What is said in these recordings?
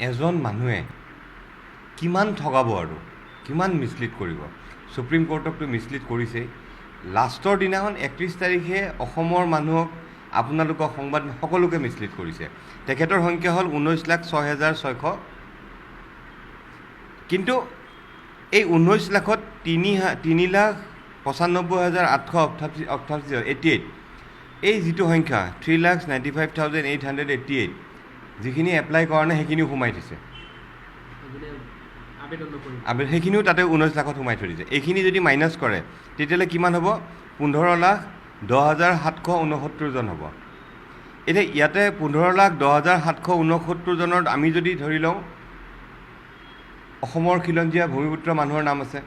এজন মানুহে কিমান ঠগাব আৰু কিমান মিছলিড কৰিব? ছুপ্ৰিম কোৰ্টকতো মিছলিড কৰিছেই। লাষ্টৰ দিনাখন 31 তাৰিখে অসমৰ মানুহক, আপোনালোকক, সংবাদ সকলোকে মিছলিড কৰিছে। তেখেতৰ সংখ্যা হ'ল 19,06,600। কিন্তু এই 19 লাখত 3,95,888, 88, এই যিটো সংখ্যা 3,95,888, যিখিনি এপ্লাই কৰা নাই সেইখিনিও সোমাই থৈছে। যোনে আবেদন নকৰিব। সেইখিনিও তাতে 19 লাখত সোমাই থৈ দিছে। এইখিনি যদি মাইনাছ কৰে তেতিয়াহ'লে কিমান হ'ব? 15,10,769জন হ'ব। এতিয়া ইয়াতে 15,10,769জনৰ আমি যদি ধৰি লওঁ অসমৰ খিলঞ্জীয়া ভূমিপুত্ৰ মানুহৰ নাম আছে,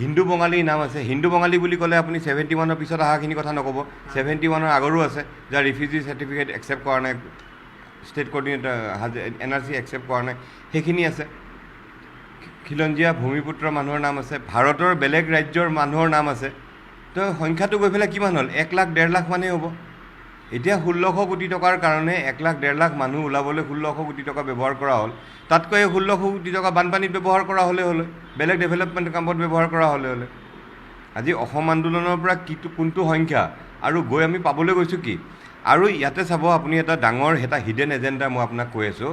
হিন্দু বঙালীৰ নাম আছে। হিন্দু বঙালী বুলি ক'লে আপুনি 71ৰ পিছত অহাখিনি কথা নক'ব, 71ৰ আগৰো আছে যাৰ ৰিফিউজি চাৰ্টিফিকেট একচেপ্ট কৰা নাই, ষ্টেট কৰ্ডিনেটৰ NRC accept কৰা নাই, সেইখিনি আছে। খিলঞ্জীয়া ভূমিপুত্ৰ মানুহৰ নাম আছে, ভাৰতৰ বেলেগ ৰাজ্যৰ মানুহৰ নাম আছে। তো সংখ্যাটো গৈ পেলাই কিমান হ'ল? 1 লাখ 1.5 লাখ মানেই হ'ব। এতিয়া 1600 কোটি টকাৰ কাৰণে 1 লাখ 1.5 লাখ মানুহ ওলাবলৈ 1600 কোটি টকা ব্যৱহাৰ কৰা হ'ল। তাতকৈ এই 1600 কোটি টকা বানপানীত ব্যৱহাৰ কৰা হ'লে হ'লে, বেলেগ ডেভেলপমেণ্ট কামত ব্যৱহাৰ কৰা হ'লে হ'লে। আজি অসম আন্দোলনৰ পৰা কিটো কোনটো সংখ্যা আৰু গৈ আমি পাবলৈ গৈছোঁ কি? আৰু ইয়াতে চাব আপুনি এটা ডাঙৰ এটা হিডেন এজেণ্ডা মই আপোনাক কৈ আছোঁ।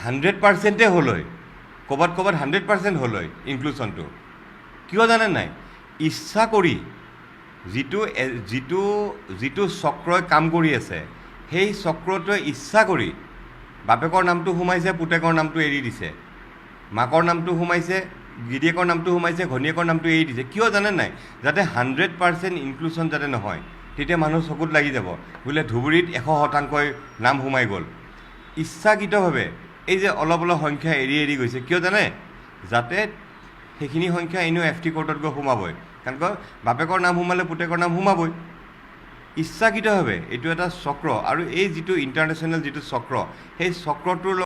100%-এ হ'ল হয়, ক'ৰবাত ক'ৰবাত 100% হ'ল হয় ইনক্লুশ্যনটো। কিয় জানে নাই? ইচ্ছা কৰি যিটো যিটো যিটো চক্ৰই কাম কৰি আছে, সেই চক্ৰটোৱে ইচ্ছা কৰি বাপেকৰ নামটো সোমাইছে, পুতেকৰ নামটো এৰি দিছে, মাকৰ নামটো সোমাইছে, গিৰিয়েকৰ নামটো সোমাইছে, ঘৈণীয়েকৰ নামটো এৰি দিছে। কিয় জানে নাই? যাতে 100% ইনক্লুশ্যন যাতে নহয়, তেতিয়া মানুহৰ চকুত লাগি যাব বোলে ধুবুৰীত 100%ই নাম সোমাই গ'ল। ইচ্ছাকৃতভাৱে এই যে অলপ অলপ সংখ্যা এৰি এৰি গৈছে, কিয় জানে? যাতে সেইখিনি সংখ্যা এনেও এফ টি কোৰ্টত গৈ সোমাবই, কাৰণ কিয় বাপেকৰ নাম সোমালে পুতেকৰ নাম সোমাবই। ইচ্ছাকৃতভাৱে এইটো এটা চক্ৰ, আৰু এই যিটো ইণ্টাৰনেশ্যনেল যিটো চক্ৰ, সেই চক্ৰটোৰ